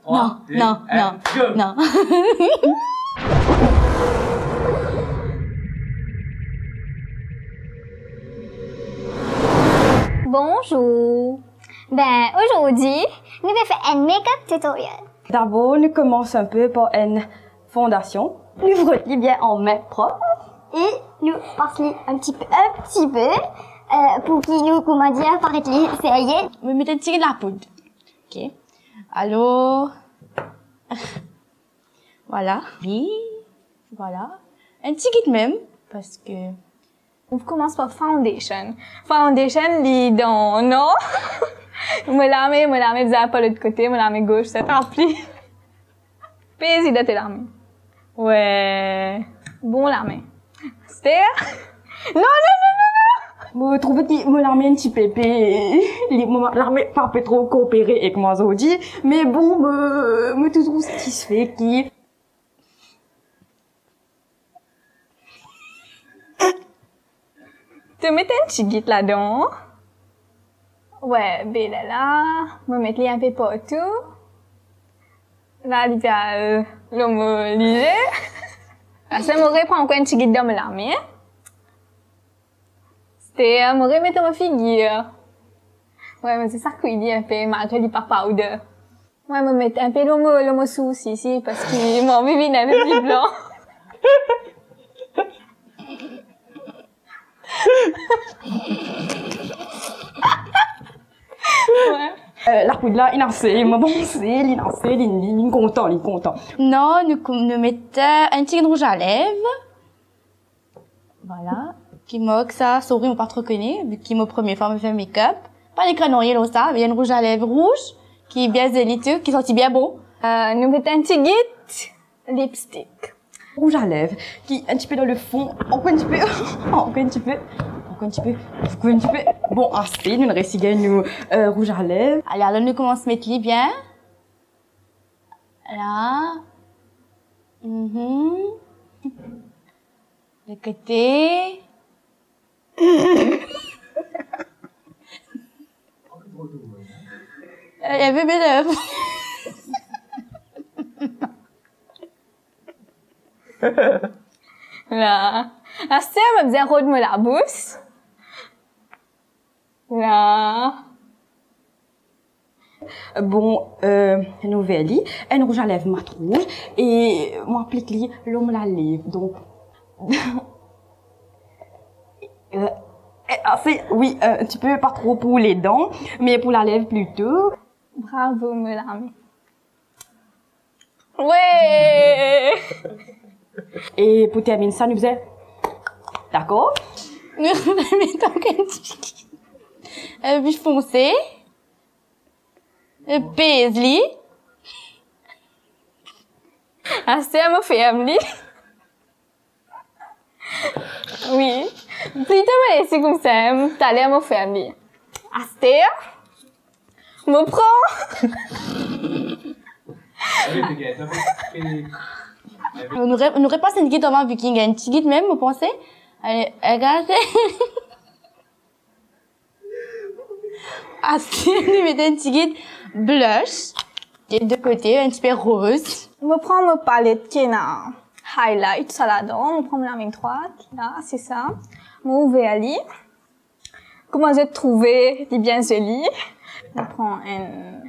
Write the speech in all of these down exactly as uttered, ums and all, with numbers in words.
Non, non, non, non. Bonzour. Ben, ozordi, nou pe fer enn make-up tutorial. Dabor, nou koumans enpe par enn fondasion. Nou frot li bien an me prop e nou pas li enn tipe, enn tipe, euh, pou ki nou, kouma dir, paret li serye. Mo met enn tigit lapoud. Ok. Alor, vwala. Wi, vwala. Enn tigit mem, parski... Mo koumans par foundation. Foundation, li dan, non? Mo lame, mo lame bizin par lot kote, mo lame gos, sa trap li. Pez li dan to lame. Wey, bon lame. Aster? Non, non, non, non, non! Mo trouve ki mo lame enn tipe pe, li, mo lame pa pe tro koopere ek mwa zordi, me bon, mo, mo touzour satisfe ki... To met enn tigit ladan. Wey, be la la, mo met li enpe partou. La, li pe al lor mo lizie. Aster mo repran ankor enn tigit dan mo lame. Aster mo remet lor mo figir. Wey, mo zis sakouy li enpe, malgre li pa powder. Wey, mo met enpe lor mo, lor mo sours isi, parski mo anvi vinn enpe pli blan. Wey. Euh, lapoud la, inn ase, mo panse, li inn ase, li, li, li kontan, li kontan. Non, nou, nou met, euh, enn ti rouz a lev. Vwala. Ki mark sa, sorry, mo pa tro kone, vi ki mo premie fwa mo fer make-up. Pa nek nanye lor sa, me enn rouz a lev rouz, ki bien zoli tou, ki santi bien bon. Euh, nou met enn tigit lipstick. Rouz a lev, ki enn tipe dan lefon, ankor enn tipe, ankor enn tipe, ankor enn tipe, ankor enn tipe. Bon, ase, nou resi gagn nou, euh, rouz a lev. Ale, alor nou koumans met li bien. La. Mhm. Lot kote. Eh, eh, bebe, lève. La. Aster, mo bizin rod mo labous. La. Bon, euh, nou ver li, enn rouz a lev mat rouz, e mo aplik li lor mo lalev. Donk, euh, eh, ah, se, wi, euh, enn tipe pa tro pou ledan, me pou lalev plito. Bravo, mo lame. Wey! E pou terminn sa, nou bizin, dakor? Nou met ankor enn ti, euh, pli fonse. E pez li. Aster mo ferm li. Wi. Plito mo les li koumsa, taler mo ferm li. Aster, mo pran. Nou re-, nou repas enn tigit anvan, vi ki gagn tigit mem, mo panse. Ale, regard. Aster nou met enn tigit blush, de, de kote, enn tipe roz. Mo pran mo palet ki ena highlight sa ladan, mo pran mo lame drwat, la, se sa. Mo ouver li. Kouma zot trouve li bien zoli. Mo pran enn,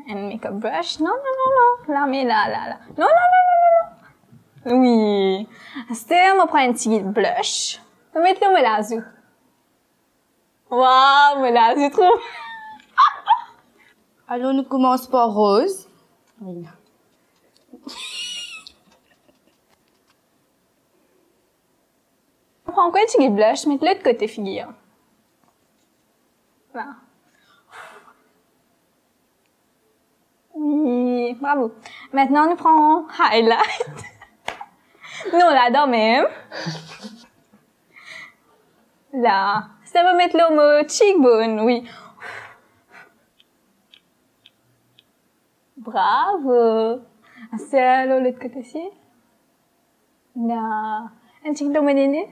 enn makeup brush. Non, non, non, non. Lame la, la, la. Non, non, non, non, non, non. Wi. Aster mo pran enn tigit blush. Mo met lor mo lazou. Waw, mo lazou trouv. Alor, nou koumans par roz. Wi. Pran ankor enn tigit blush, met lot kote figir. La. Wi, bravo. Aster nou pran highlight. Non, ladan mem. La. Sa mo met lor mo cheekbone, wi. Bravo. Aster lor lot kote osi. La. Enn tigit lor mo nene.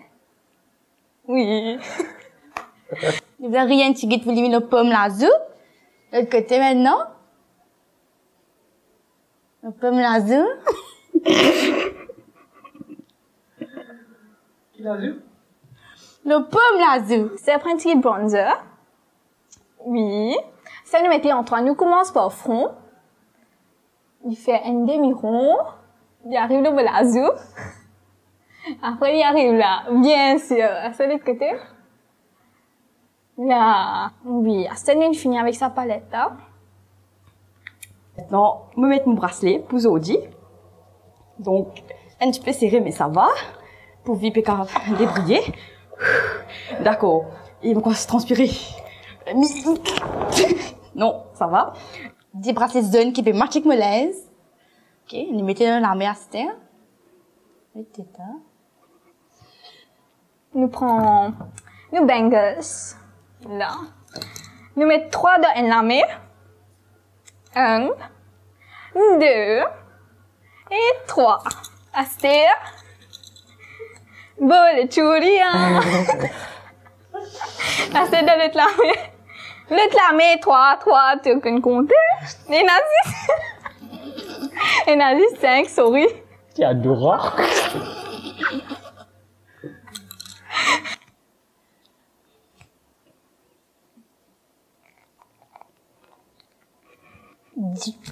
Wi. Nou bizin riye enn tigit pou li vinn lor pom lazou. Lot kote aster. Lor pom lazour. Ki lazour? Lor pom lazour. Sa pran enn ti bronzer. Wi. Sa nou met li an trwa. Nou koumans par fron. Li fer enn demi ron. Li ariv lor mo lazour. Apre li ariv la. Bien sir. Sa lot kote. La, wi, aster nou fini avek sa palet la. Aster, mo met mo brasle pou zordi. Donk, enn tipe sere, me sa va. Pou vi pe kapav debriye. Dakor. E mo koumans transpire. Mi-, non, sa va. Ti brasle zonn ki pe match ek mo linz. Ok, nou met li dan lame aster. Met li la. Nou pran nou bangles la. Nou met trwa dan enn lame. Enn, de e trwa. Aster, bole chouria. Aster dan lot lame. Lot lame, trwa, trwa, to konn konte. Ena zis, ena zis sink, sorry. Ti adora.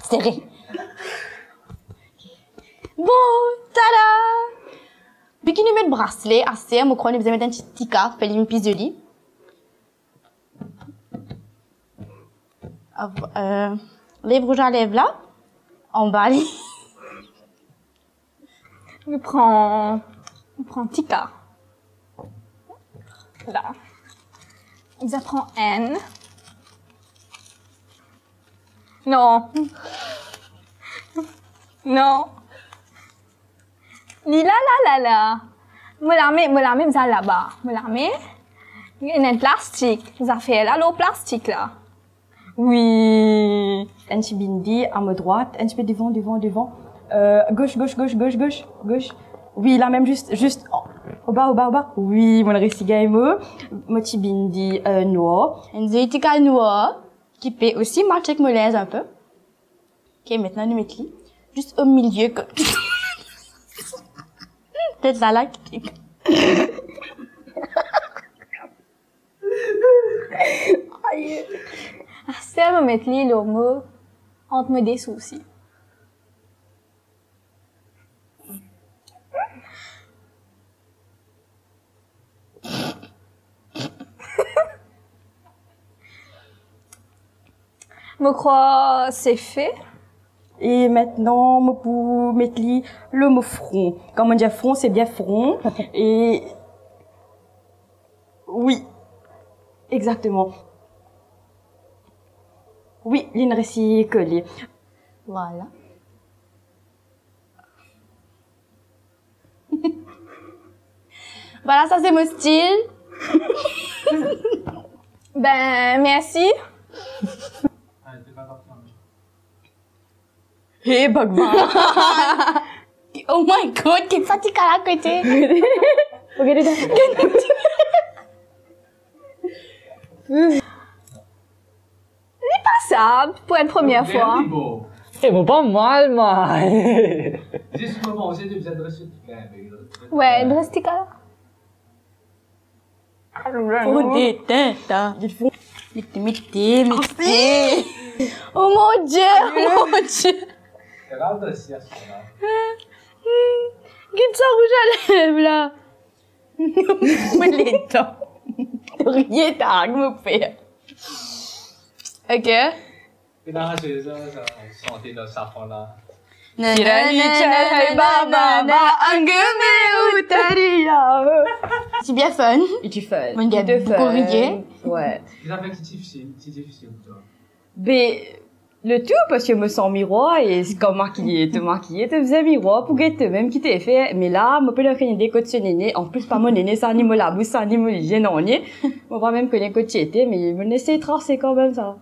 Sere. Bon, tada! Biki nou met brasle, aster, mo krwar nou bizin met enn ti tika, fer li vinn pli zoli. Av-, euh, lev rouz a lev la, anba li. Nou pran, nou pran tika. La. Li pran enn. Non. Non. Li la, la, la, la. Mo lame, mo lame, bizin laba. Mo lame. Ena enn plastik. Zafer la, lor plastik la. Wi. Enn ti bindi a mo drwat, enn tipe devan, devan, devan. Euh, gos, gos, gos, gos, gos, gos. Wi, la mem, zis, zis, oba, oba, oba. Wi, mo resi gagn mo, mo ti bindi, euh, nwar. Enn zoli tika nwar, ki pe osi match ek mo linz enpe. Ok, aster nou met li zis o milie, ko-, petet la, la, ki Aster mo met li lor mo, ant mo de soursi. Mo krwar se fe. E aster mo pou met li lor mo fron. Kan mo dir fron, se bien fron. E wi, exakteman. Wi, linn resi kole. Vwala. Vwala, sa se mo stil. Ben, mersi. Hey, Bhagwan! Oh my God, ki sa ti kala kote? Regardez ça. Li pa sa, pou enn premie fwa. E mo pa mal, man. Zis mo panse to bizin dres tika. Wi, dres tika la. Fo detant, hein. Mete, mete, mete. Oh mon Dieu, oh mon Dieu. Get sa rouj a lev la. Mo letan. Rien, t'as rien me faire. Ok. Pe dan sa, sa, sante dan safran la. Na, na, na, na, na, ba, ba, ba, angeme utaria. Ti bien fun. Ti fun. Mo gagn boukou riye. Wi. Ki zafar ki ti difisil, ti difisil pou twa? Be, le tou, parski mo san mirwar e se kan makiye, to makiye, to bizin mirwar pou get to mem ki to fer. Me la, mo pena okenn ide kot so nene. Anplis, pa mo nene sa, ni mo labous sa, ni mo lizie, nanye. Mo pa mem kone kot ti ete, me mo inn esey trase kanmem sa.